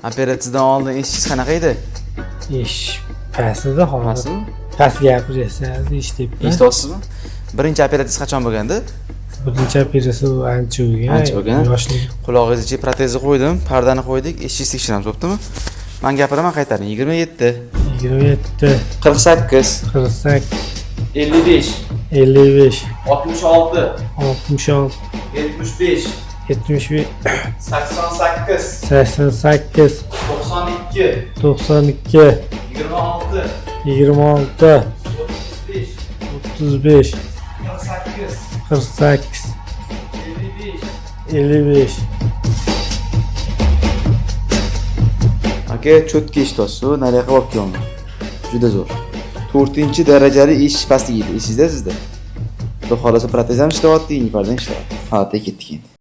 Operatsiyadan oldin eshitingiz qanaqa edi? Ish past edi hozir. Pastmi? Past gapiryapsiz, eshityapman. Eshityapsizmi? Birinchi operatsiyangiz qachon bo'lgandi? Birinchi operatsiya u ancha bo'lgan. Ancha bo'lgan. Yoshlik. Qulog'ingiz ichiga protezni qo'ydim, pardani qo'ydik, eshitingizni tekshiramiz, bo'ptimi? Man gapiraman, qaytaring. 27, 27, 48, 48, 55, 55, 66, 66, 75, 75, 88, 88, 92, 92, 26, 26, 35, 35, 48, 48, 55. 55. Aka, cho'tka eshityapsiz, nariyoqqa olib kelyapman. Juda zo'r. 4-darajali eshish pastligi edi, esingizda sizda. Xudo xohlasa protez ham ishlayapti, yangi parda ham ishlayapti. Holatga ketdik endi.